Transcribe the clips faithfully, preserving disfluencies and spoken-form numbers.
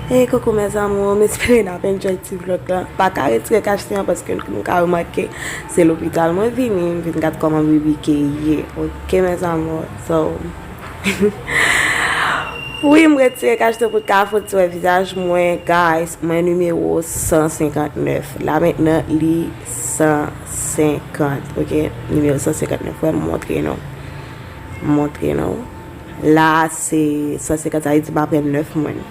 Hey, coucou mes amours, m espere n ap enjoy ti vlog la. M pa ka retire kachete an paske nou ka remake se lopital mwen vini, m vin gad kòman Bibi ke ye. Ok mes amours, so wi, m retire kachete pou l ka fouti wè vizaj mwen, guys. Mwen nimewo san senkant nèf. La mentnan li san senkant, ok? Nimewo san senkant nèf, wè, m montre nou. M montre nou. La se san senkant, sa vle di m apre nèf mwen.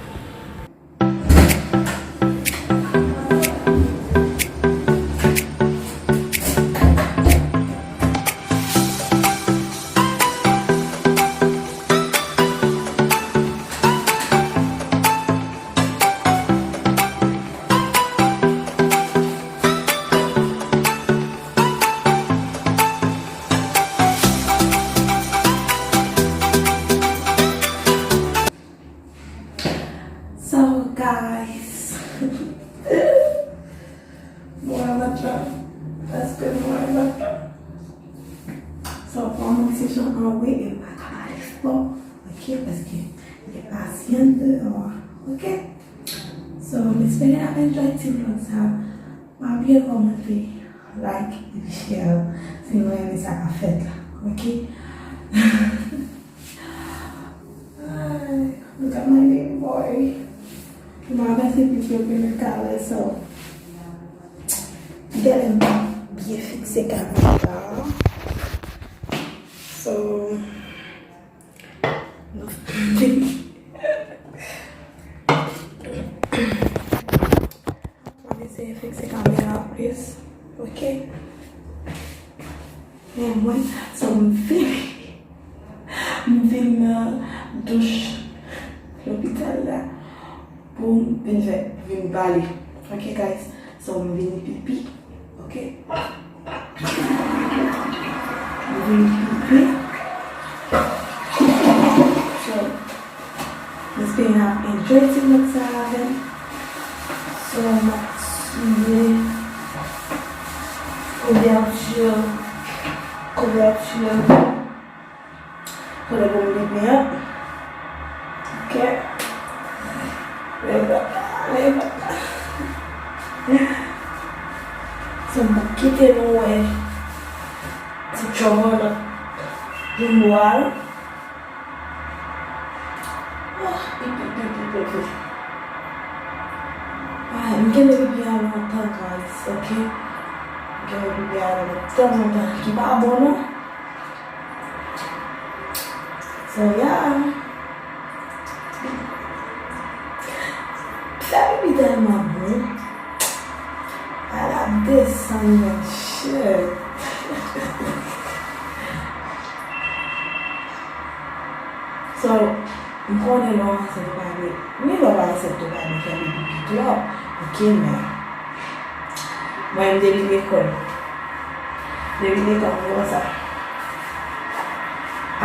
So, guys. Mwen mwen la. Èske mwen mwen la? So, pou mwen, se jan an wi, e m pa ka pale fò. Ok, paske gen pasyan deyò a. Ok? So, m espere n ap enjoy ti vlog sa. Pa bliye kòmante, like, epi share si nou renmen sa k ap fèt la. Ok? Ay, look at my baby boy. M ap ranmase plis yo pou nou ka wè, so. Genlè m pa byen fikse kamera. So, nou M ap eseye fikse kamera a plis. Ok. Men mwen, so m vin, m vin nan douch lopital la pou m vin fè, vin bale. Ok, guys. So m vin pipi. Ok. M vin pipi. So, m espere n ap enjoy ti vlog sa avè m. So, m ap tire kouvèti, kouvèti. Kote pou m pipi an. Ok. Leve la, leve la. So, m p ap kite nou wè ti tchòmò nan pou m bwal. Oh, pipi, pipi, pipi. Ay, m kenbe pipi a lontan, guys, ok? M kenbe pipi a lontan, lontan. Ki pa bon, non? So, yeah. Sa pipi tèlman bon. Al ap desann, mesye. So, m konnen lè w ansent ou pa dwe, men lè w pa ansent ou pa dwe fè pipi twòp, ok, men mwen menm depi lekòl, depi lekòl m konsa.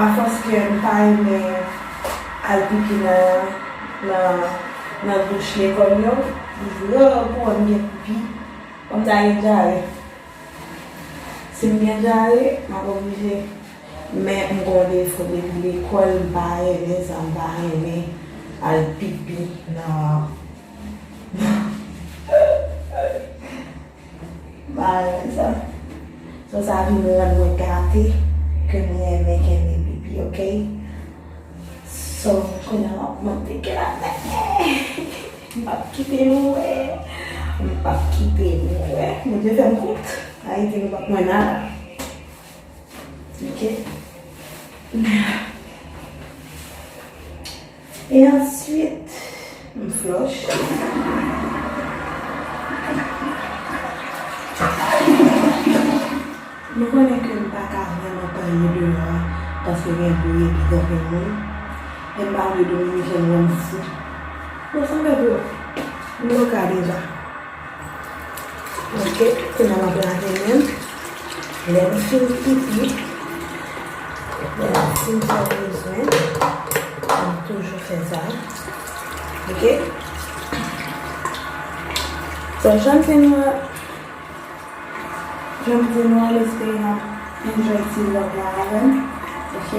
Afòs ke m pa renmen al pipi nan, nan, nan douch lekòl yo, m vrè pou m gen pipi, kòm ta gen dyare. Si m gen dyare, m ap oblije. Men m gen yon defo depi lekòl, m pa renmen sa, m pa renmen al pipi nan, m pa renmen sa. So, sa vin rann mwen gate ke m renmen kenbe pipi, ok? So, kounye a m ap monte ke la. M p ap kite nou wè. M p ap kite nou wè. Bondye fè m kout. Ayiti nou p ap wè nada. Ok. E answit, m flòch. Nou konnen ke m pa ka vrèman panye deyò a, Paske gen bri epi gen anpil moun. E m pa vle Dominikèn wè m fou. Bon, sa m fè pou yo. M loka deja. Ok, kounye a m ap lave men m. Lè m fin pipi, lè m fin fè bezwen, m toujou fè sa. Ok? So, jan m te nou, jan m te nou, m espere n ap enjoy ti vlog la avè m. Ok?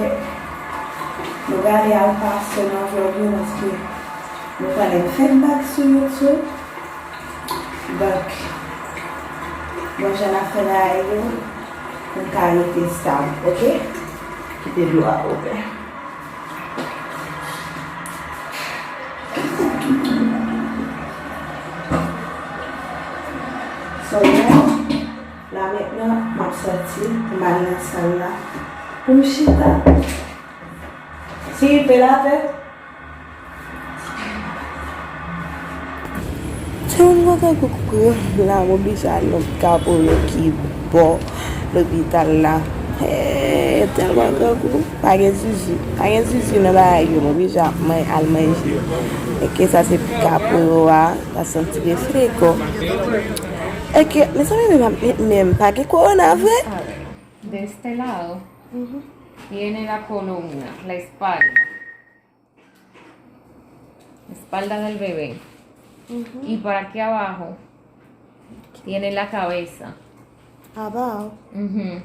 Nou gade al pase nan vlog yo paske nou pral fè bak sou YouTube. Donk, bon jan n ap fè bagay yo, pou n ka rete stab, ok? Kite dlo a ouvè. So, la, la mentnan, m ap sòti, m al nan sal la, pou m chita. Si pe la fè. Timoun mwen tankou pran la, m oblije al nan kaporo ki bò lopital la. Hey, tèlman grangou, pa gen zuzu, pa gen zuzu nan bagay yo, m oblije ap man-, al manje. Eke sa se kaporo a, sa santi refreko. Eke, mezanmi, men, men, men pa gen kowona vre? De este lado tiene la columna, la espalda. Espalda del bebé. Y por aquí abajo tiene la cabeza. Abajo. Ujú.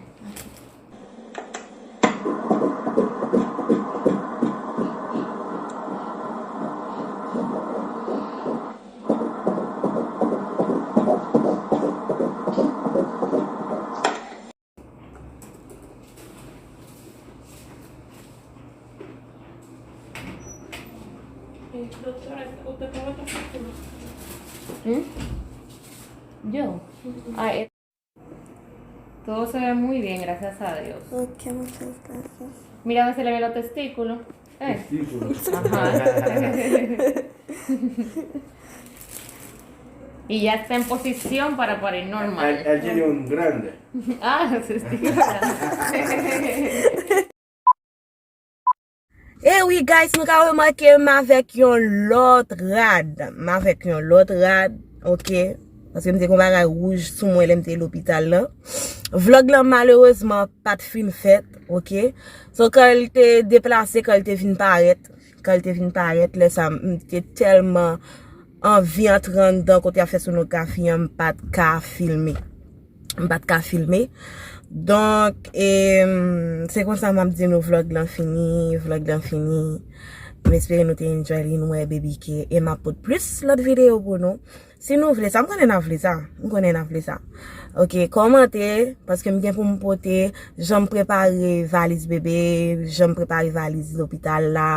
¿Mm? Yo. Ah, eh, todo se ve muy bien, gracias a Dios. Ok, muchas gracias. Mira, a ver si le ve los testículos. Eh. Testículos. Ajá. Y ya está en posición para parir normal. Él, él tiene un grande. Ah, sí, sí. E wi, guys, nou ka remake m avèk yon lòt rad. M avèk yon lòt rad, ok? Paske m te gon bagay wouj sou mwen lè m te lopital lan. Vlòg lan, malerezman, pa t fin fèt, ok? So, kan l te deplase, kan l te vin parèt, kan l te vin parèt, lè sa, m te tèlman anvi antre anndan kote y ap fè sonografi an, m pa t ka filme. M pa t ka filme. Donk, e, se konsa m ap di nou vlòg lan fini, vlòg lan fini. M espere nou te enjoy li, nou wè Baby K, e m ap pot plis lòt videyo pou nou. Si nou vle sa, m konnen n ap vle sa. M konnen n ap vle sa. Ok, kòmante, paske m gen pou m pote jan m prepare valiz bebe, jan m prepare valiz lopital la,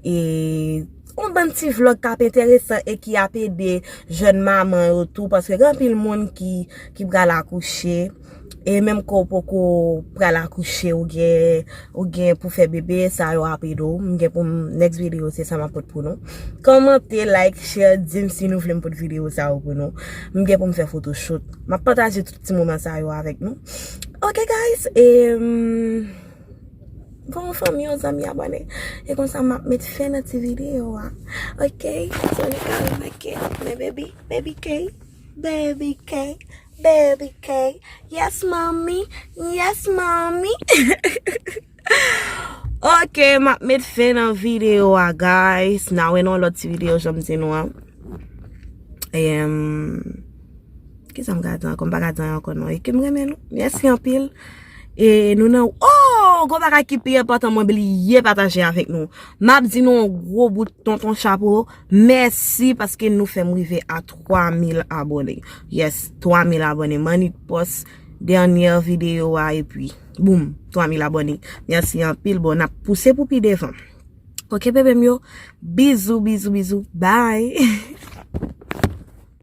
e yon bann ti vlòg k ap enteresan e ki ap ede jèn manman yo tou, paske gen anpil moun ki, ki pral akouche, e menm ke w poko pral akouche, ou gen, ou gen pou fè bebe, sa yo ap ede w. M gen pou m, next video, se sa m ap pot pou nou. Kòmante, like, share, di m si nou vle m pot videyo sa yo pou nou. M gen pou m fè photoshoot. M ap pataje tout ti moman sa yo avèk nou. Ok, guys, e, mm, bon, fanmi, yon zanmi abòne. E konsa, m ap met fen nan ti videyo a. Ok, so nou ka remake, men baby, Baby K, Baby K, Baby K. Yes, mommy. Yes, mommy. Ok, m ap met fen nan videyo a, guys. N a wè nan yon lòt ti videyo, jan m di nou an. Em, kisa m ka di ankò? M pa ka di ankò, non. E ke m renmen nou. Mèsi anpil. E nou nan, oh, gwo bagay ki pi enpòtan, mwen bliye pataje avèk nou. M ap di nou yon gwo bout tonton chapo. Mèsi paske nou fè m rive a twa mil abòne. Yes, twa mil abòne. Mannik pòs dènyè videyo a, epi, boum, twa mil abòne. Mèsi anpil. Bon, n ap pouse pou pi devan. Ok, bebe m yo. Bizou, bizou, bizou. Bye.